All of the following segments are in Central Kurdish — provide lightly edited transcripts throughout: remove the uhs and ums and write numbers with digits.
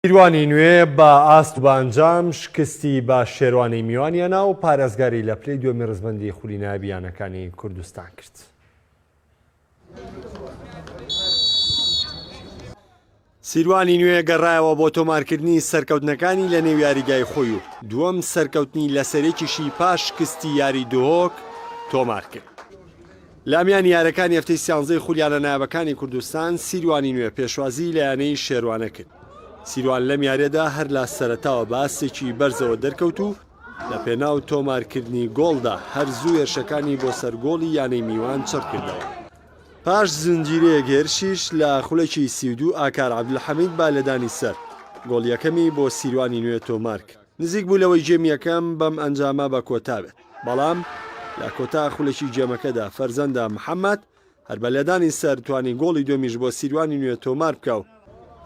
سیروانی نوێ بە ئاست و بە ئەنجام شکستی بە شێروانی میوان هێنا و پارێزگاری لە پلەی دووەمی ڕیزبەندی خولی نایابی یانەکانی کوردستان کرد. سیروانی نوێ گەڕایەوە بۆ تۆمارکردنی سەرکەوتنەکانی لە نێو یاریگای خۆی و دووەم سەرکەوتنی لەسەرێکیشی پاش شکستی یاری دهۆک تۆمار کرد. لە میانی یارەکانی هەفتەی سیانزەی خولی یانە نایابەکانی کوردستان، سیروانی نوێ پێشوازیی لە یانەی شێروانە کرد. سیروان لەم یاریەدا هەر لە سەرەتاوە بە ئاستێکی بەرزەوە دەرکەوت و لە پێناو تۆمارکردنی گۆڵدا هەر زوو هێرشەکانی بۆ سەر گۆڵی یانەی میوان چڕکردەوە. پاش زنجیرەیەک هێرشیش لە خولەکی 32 ئاکار عەبدولحەمید بە لێدانی سەر، گۆڵ یەکەمی بۆ سیروانی نوێ تۆمارکرد. نزیک بوو لەوەی گێمی یەکەم بەم ئەنجامە بە کۆتا بێت، بەڵام لە کۆتا خولەکی گێمەکەدا فەرزەندە محەمەد هەر بە لێدانی سەر توانی گۆڵی دووەمیش بۆ سیروانی نوێ تۆمار بکا و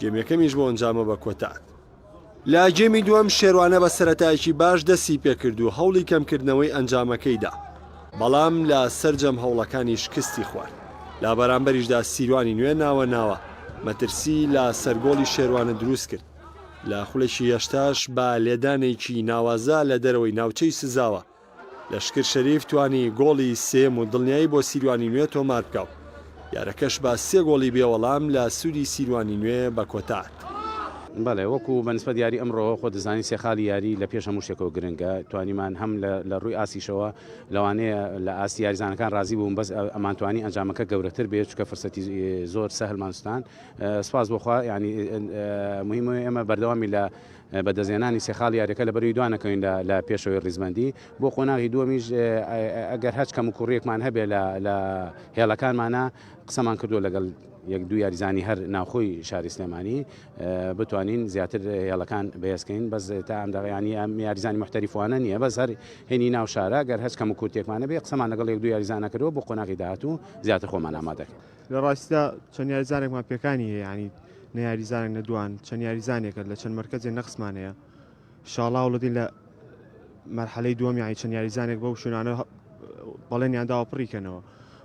گێم یەکەمیش بۆ ئەنجامە بە کۆتا. لە گێمی دووەم شێروانە بە سەرەتایەکی باش دەستی پێکرد و هەوڵی کەمکردنەوەی ئەنجامەکەی دا، بەڵام لە سەرجەم هەوڵەکانی شکستی خوارد، لە بەرامبەریشدا سیروانی نوێ ناوە ناوە مەترسی لە سەر گۆڵی شێروانە دروست کرد. لە خولەکی هەشتاش بە لێدانێکی ناوازە لە دەرەوەی ناوچەی سزاوە، لەشکر شەریف توانی گۆڵی سێیەم و دڵنیایی بۆ سیروانی نوێ تۆمار بکا و یارەکەش بە سێ گۆڵی بێ وەڵام لە سوودی سیروانی نوێ بە کۆتا هات. بەڵێ وەکو بە نسبەت یاری ئەمڕۆوە خۆت دەزانی سێ خاڵی یاری لە پێش هەموو شتێکەوە گرنگە توانیمان هەم لە ڕووی ئاستیشەوە لەوانەیە لە ئاستی یاریزانەکان ڕازی بووم بەس ئەمانتوانی ئەنجامەکە گەورەتر بێت چونکە فرسەتی زۆر سەهلمان سوتان سپاس بۆ خوا یانی مهمە ئێمە بەردەوامی لە بەدەستهێنانی سێ خاڵی یاریەکە لە بەروی دوانەکەوین لە لە پێشەوەی ڕیزبەندی بۆ قۆناغی دووەمیش ئەگەر هەچ کەم و کوڕیەکمان هەبێ لە لە هێڵەکانمانە قسەمان کردو لەگەڵ یەک دوو یاریزانی هەر ناوخۆی شاری سلێمانی بتوانین زیاتر هێڵەکان بەهێزکەین بەس تا ئەم دەغیانی ئەم یاریزانی محتەریفوانە نییە بەس هەر هێنی ناو شارە گەر هەچ کەم و کورتێکمانە بێ قسەمان لەگەڵ یەک دوو یاریزانە کردووە بۆ قۆناغی داهاتوو زیاتر خۆمان ئامادەکەین. لە ڕاستیدا چەند یاریزانێکمان پێکانی هەیە یانی نە یاریزانێک نە دوان چەند یاریزانێکە لە چەند مەرکەزێ نەقسمان هەیە شاڵا هەوڵەدەین لە مەرحەلەی دووەم یانی چەند یاریزانێک بەو شوێنانە بەڵێنیان داوە پڕی کەنەوە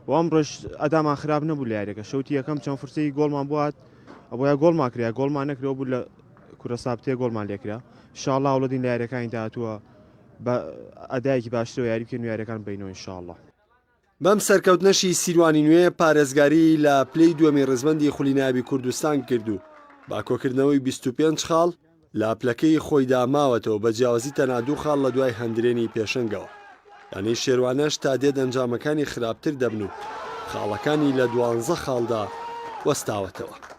و ئەمڕۆش ئەدامان خراپ نەبوو لە یاریەکە شەوتی یەکەم چەند فرسەی گۆڵمان بوات ئەبووە گۆڵمان کرا گۆڵمان نەکرەوە بوو لە کورە سابتێ گۆڵمان لێکرا شاڵا هەوڵەدەین لە یاریەکانی داهاتووە بە ئەدایەکی باشترەوە یاری بکەین و یاریەکان بینەوە ئینشاءاللە. بەم سەرکەوتنەشی سیروانی نوێ پارێزگاریی لە پلەی دووەمی ڕیزبەندی خولی نایابی کوردستان کرد و بە کۆکردنەوەی 25 خاڵ لە پلەکەی خۆیدا ماوەتەوە بە جیاوازی تەنها دوو خاڵ لە دوای هەندرێنی پێشەنگەوە. یانەی شێروانەش تا دێت ئەنجامەکانی خراپتر دەبن و خاڵەکانی لە دوانزە خاڵدا وەستاوەتەوە.